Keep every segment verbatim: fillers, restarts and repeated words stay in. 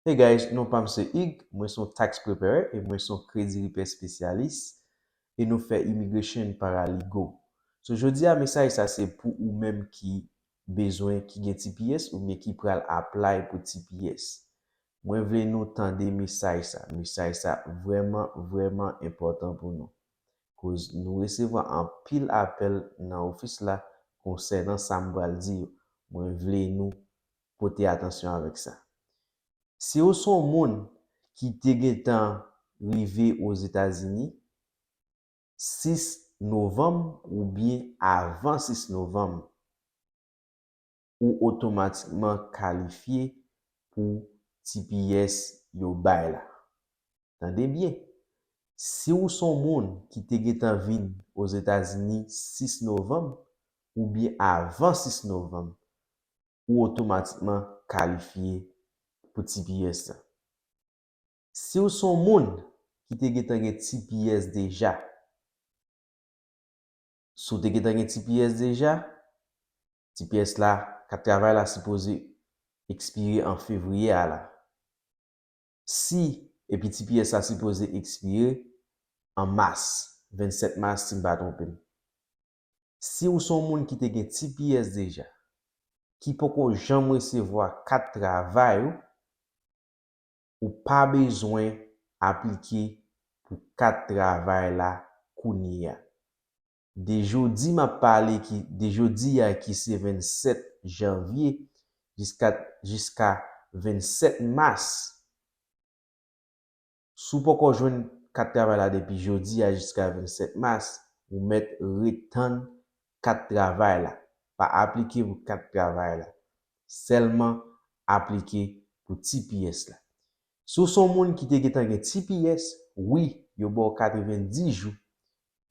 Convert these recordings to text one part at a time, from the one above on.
Hey guys, non pa m se Ig, mwen se yon tax preparer e mwen se yon credit repair spesyalis e nou fè immigration paralegal. So jodi a mesaj sa se pou ou menm ki bezwen, ki gen T P S oubyen ki pral apply pou T P S. Mwen vle nou tande mesaj sa. Mesaj sa vrèman, vrèman enpòtan pou nou. Koz nou resevwa anpil apèl nan ofis la konsènan sa m pral di yo. Mwen vle nou pote atansyon avèk sa. Si w se yon moun ki te gentan rive Ozetazini sis novanm oubyen avan sis novanm, ou otomatikman kalifye pou T P S yo bay la. Tande byen, si w se yon moun ki te gentan vin Ozetazini sis novanm oubyen avan sis novanm, ou otomatikman kalifye pou T P S la. Si w se yon moun ki te gentan gen T P S deja, si w te gentan gen T P S deja, T P S la, kat travay la sipoze ekspire an fevriye a la. Si, epi T P S la sipoze ekspire an mas, vennsèt mas si m pa twonpe m. Si w se yon moun ki te gen T P S deja, ki poko janm resevwa kat travay ou, ou pa bezwen aplike pou kat travay la kounye a. De jodi m ap pale ki, de jodi a ki se vennsèt janvye jiska, jiska vennsèt mas, si w poko jwenn kat travay la depi jodi a jiska vennsèt mas, ou mèt ret tann kat travay la. Pa aplike pou kat travay la. Sèlman aplike pou T P S la. Si w se yon moun ki te gentan gen T P S, wi, yo ba w katrevenndis jou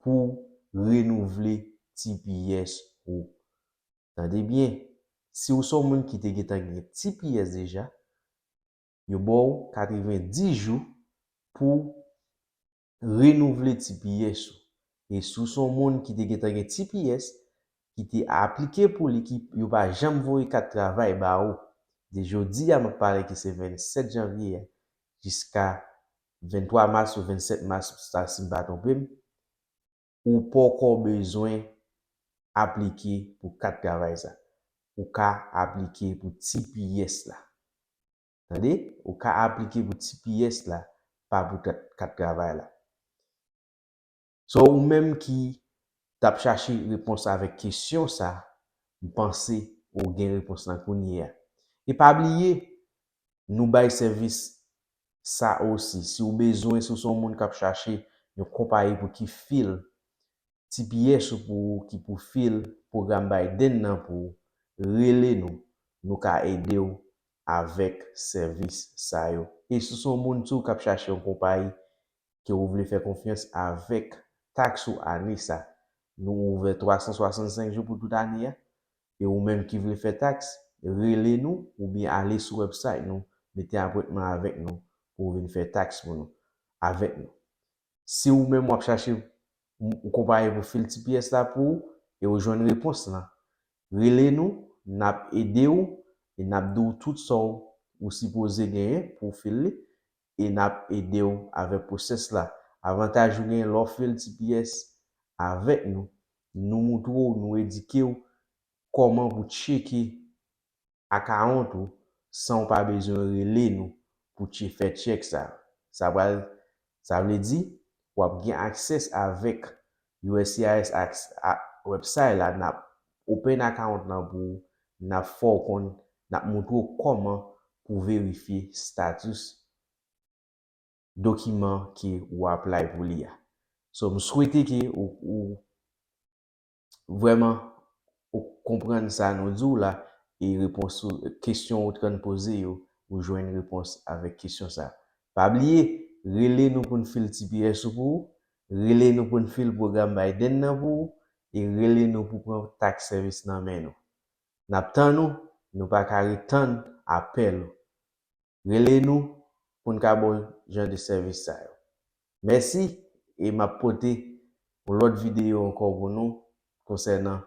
pou renouvle T P S ou. Tande byen, si w se yon moun ki te gentan gen T P S deja, yo ba w katrevenndis jou pou renouvle T P S ou. E si w se yon moun ki te gentan gen T P S, ki te aplike pou li, ki yo pa janm voye kat travay ba ou, de jodi a m ap pale ki se vennsèt janvye a, jiska venntwa mas ou vennsèt mas, sa si m pa twonpe m, ou poko bezwen aplike pou kat travay sa. Ou ka aplike pou T P S la. Tande? Ou ka aplike pou T P S la, pa pou kat, kat travay la. So, ou menm ki t ap chache repons avèk kesyon sa, m panse ou gen repons lan kounye a. E pa bliye, nou bay sèvis sa osi. Si w bezwen, si w se yon moun k ap chache yon konpayi pou ki fil T P S ou pou ou, ki pou fil pwogram Biden nan pou ou, rele nou. Nou ka ede w avèk sèvis sa yo. E si w se yon moun tou k ap chache yon konpayi ke ou vle fè konfyans avèk taks ou ane sa, nou ouvè twa san swasannsenk jou pou tout ane a. E ou menm ki vle fè taks, rele nou oubyen ale sou website nou, mete apwentman avèk nou pou w vin fè taks pou nou, avèk nou. Si ou menm w ap chache yon konpayi pou fil T P S la pou ou, e ou jwenn repons lan, rele nou, n ap ede w e n ap di w tout sa w, ou sipoze genyen pou w fil li, e n ap ede w avèk pwosès la. Avantaj ou genyen lè w fil T P S avèk nou, nou moutre w, nou edike w kòman pou tcheke akawont ou san w pa bezwen rele nou pou tche-, fè tchèk sa. Sa pral, sa vle di, w ap gen aksès avèk U S C I S aks-, a, website la, n ap open akawont lan pou ou, n ap fè w konn, n ap moutre w kòman pou verifye status dokiman ke ou apply pou li a. So, m swete ke ou, ou vrèman ou konprann sa nou di w la e repons ou, kesyon ou t konn poze yo, ou jwenn repons avèk kesyon sa. Pa bliye, rele nou pou n fil T P S ou pou ou, rele nou pou n fil pwogram Biden nan pou ou, e rele nou pou pran tax service nan men nou. N ap tann ou, nou pa ka ret tann apèl ou. Rele nou pou n ka ba w jan de sèvis sa yo. Mèsi, e m ap pote yon lòt videyo ankò pou nou konsènan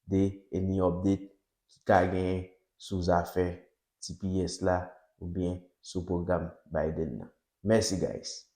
de any update ki ka genyen sou zafè T P S la oubyen sou pwogram Biden nan. Mèsi, guys.